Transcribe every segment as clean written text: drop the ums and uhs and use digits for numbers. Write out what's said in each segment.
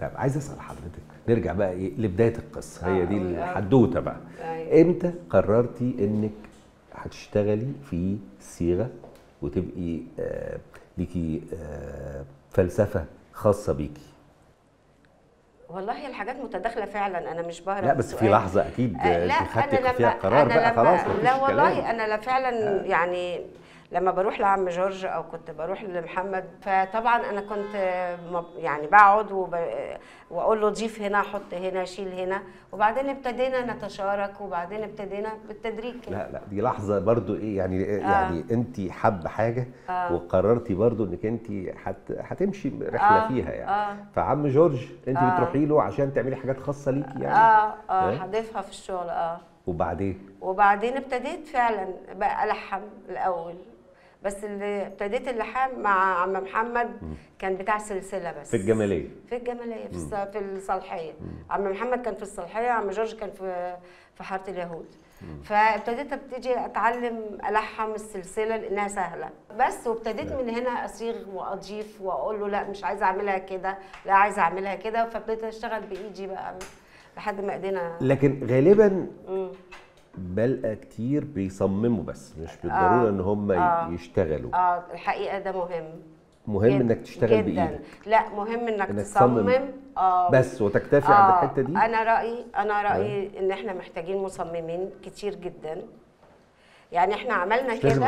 طيب عايز اسال حضرتك، نرجع بقى ايه لبداية القصة، هي دي الحدوتة بقى. امتى قررتي انك هتشتغلي في الصيغة وتبقي ليكي فلسفة خاصة بيكي؟ والله الحاجات متداخلة فعلا، انا مش بهرب. لا بس في لحظة اكيد انت خدتي فيها قرار بقى خلاص. لا والله انا لا فعلا يعني لما بروح لعم جورج او كنت بروح لمحمد، فطبعا انا كنت يعني بقعد واقول له ضيف هنا، حط هنا، شيل هنا، وبعدين ابتدينا نتشارك، وبعدين ابتدينا بالتدريج كده. لا لا دي لحظة برضو ايه يعني يعني انت حابة حاجة وقررتي برضو انك انت هتمشي رحله فيها يعني. فعم جورج انت بتروحي له عشان تعملي حاجات خاصة ليكي يعني. هضيفها في الشغل. وبعدين ابتديت فعلا بقى الحم الاول، بس اللي ابتديت اللحام مع عم محمد كان بتاع سلسلة بس في الجمالية. في الجمالية في الصالحيه. عم محمد كان في الصالحيه، عم جورج كان في حارة اليهود. فابتديت اتعلم الحم السلسلة لانها سهلة بس، وابتديت من هنا اصيغ واضيف واقول له لا مش عايزه اعملها كده، لا عايزه اعملها كده، فابتديت اشتغل بايدي بقى لحد ما ايدينا. لكن غالبا بلقى كتير بيصمموا بس مش بالضرورة ان هم يشتغلوا. الحقيقة ده مهم. مهم انك تشتغل بايدك. لا مهم انك تصمم بس وتكتفي عند الحتة دي. انا رايي ان احنا محتاجين مصممين كتير جدا. يعني احنا عملنا كده. لازم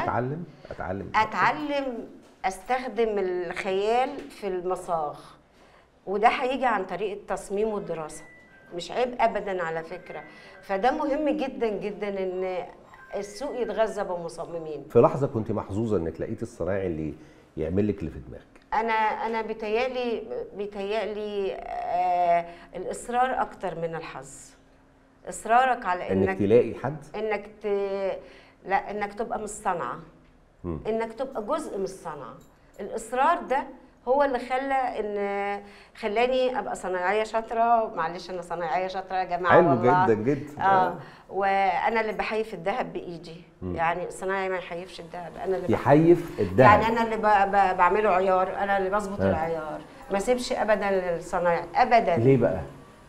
اتعلم استخدم الخيال في المصاغ، وده هيجي عن طريق التصميم والدراسة، مش عيب ابدا على فكرة. فده مهم جدا جدا ان السوق يتغذى بمصممين. في لحظة كنت محظوظة انك لقيتي الصنايعي اللي يعمل لك اللي في دماغك. انا بيتهيألي الاصرار اكتر من الحظ. اصرارك على انك تلاقي حد، انك لا انك تبقى من الصنعة، انك تبقى جزء من الصنعة. الاصرار ده هو اللي خلاني ابقى صنايعيه شاطرة. معلش انا صنايعيه شاطرة يا جماعة. حلو جدا جدا. وانا اللي بحيف الذهب بايدي. يعني الصنايعي ما يحيفش الذهب، انا اللي يحيف الذهب. يعني انا اللي بعمله عيار، انا اللي بظبط العيار، ما اسيبش ابدا للصنايعي ابدا. ليه بقى؟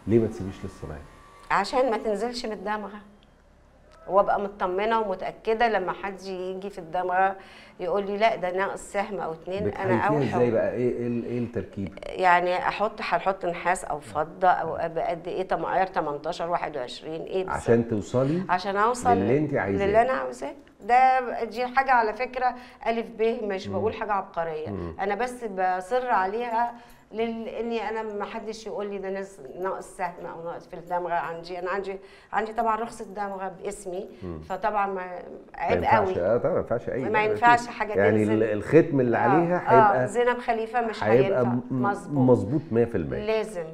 ليه ما تسيبيش للصنايعي؟ عشان ما تنزلش من الدمغه، وابقى مطمنه ومتاكده لما حد يجي في الدمغه يقول لي لا ده ناقص سهم او اتنين. انا اوحى ازاي بقى؟ ايه التركيب؟ يعني هحط نحاس او فضة او قد ايه، معيار 18 21 ايه بالظبط، عشان توصلي، عشان اوصل للي انت عايزاه، للي انا عاوزاه. دي حاجة على فكرة الف ب، مش بقول حاجة عبقرية. انا بس بصر عليها لاني انا ما حدش يقول لي ده ناقص سهم او ناقص في الدمغه. عندي انا عندي طبعا رخصه دمغه باسمي، فطبعا ما عيب قوي. طبعا ما ينفعش اي، ما ينفعش حاجة يعني تنزل. الختم اللي عليها هيبقى زينب خليفة مش هينفع. مظبوط 100%. لازم.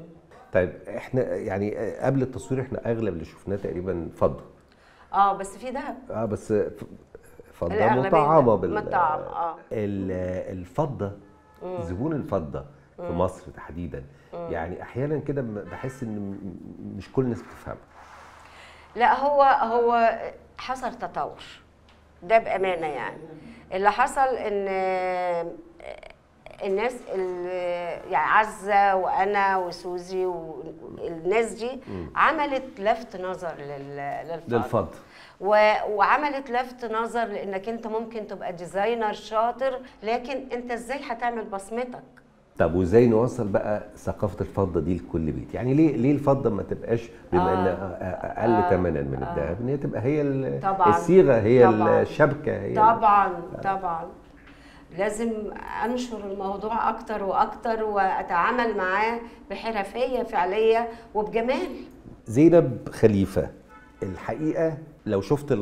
طيب احنا يعني قبل التصوير احنا اغلب اللي شفناه تقريبا فضة. بس في ذهب. بس فضة مطعمه مطعم. الفضة، زبون الفضة في مصر تحديدا، يعني احيانا كده بحس ان مش كل الناس بتفهمها. لا هو حصل تطور ده بامانه. يعني اللي حصل ان الناس اللي يعني عزه وانا وسوزي والناس دي عملت لفت نظر للفضه، وعملت لفت نظر لانك انت ممكن تبقى designer شاطر، لكن انت ازاي هتعمل بصمتك. طب وازاي نوصل بقى ثقافة الفضة دي لكل بيت؟ يعني ليه الفضة ما تبقاش، بما ان اقل ثمنا من الذهب، ان هي تبقى هي الصيغة، هي طبعًا الشبكة، هي طبعا طبعا لازم انشر الموضوع اكتر واكتر، واتعامل معاه بحرفيه فعليه وبجمال. زينب خليفه، الحقيقة لو شفت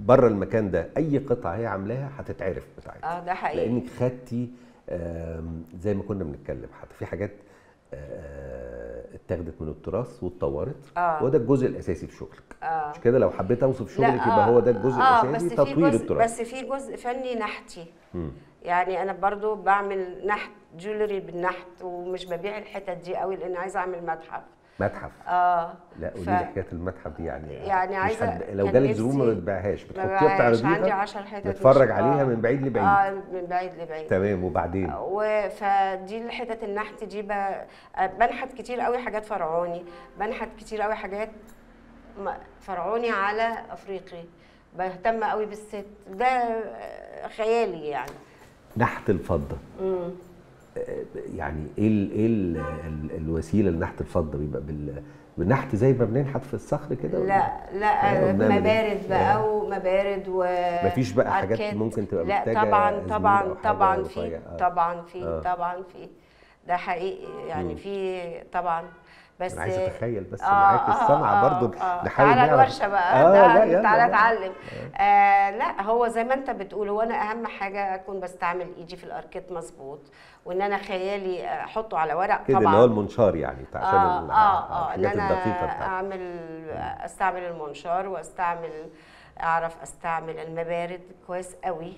بره المكان ده اي قطعه هي عاملاها هتتعرف بتاعتها. ده حقيقي، لانك خدتي زي ما كنا بنتكلم، حتى في حاجات اتاخدت من التراث واتطورت. وده الجزء الاساسي في شغلك. مش كده؟ لو حبيت اوصف شغلك يبقى هو ده الجزء الاساسي، تطوير التراث. بس في جزء فني نحتي. يعني انا برضو بعمل نحت، jewelry بالنحت، ومش ببيع الحتت دي قوي لان عايزه اعمل متحف. متحف. لا قولي لي حكاية المتحف دي يعني عايزه لو جالك ظروف ما بتبيعهاش، بتحطيها بتعرضيها. عندي 10 حتت نتفرج عليها من بعيد لبعيد. من بعيد لبعيد. تمام. وبعدين فدي الحتت النحت دي بنحت كتير قوي حاجات فرعوني، بنحت كتير قوي حاجات فرعوني على افريقي، بهتم قوي بالست، ده خيالي يعني. نحت الفضة يعني ايه الوسيلة لنحت الفضة؟ بيبقى بالنحت زي ما بننحت في الصخر كده؟ لا لا، مبارد بقى ومبارد و مفيش بقى حاجات ممكن تبقى محتاجه. طبعا طبعا طبعا في طبعا في طبعا في ده حقيقي يعني في طبعا. بس انا عايز اتخيل بس معاك الصنعة برضو. نحاول تعالى الورشة بقى. تعالى اتعلم. لا هو زي ما انت بتقول، هو انا اهم حاجة اكون بستعمل ايدي في الاركيت مظبوط، وان انا خيالي احطه على ورق كده اللي هو المنشار يعني بتاع عشان الحاجات الدقيقة بتاعته. اعمل استعمل المنشار، واستعمل اعرف استعمل المبارد كويس قوي.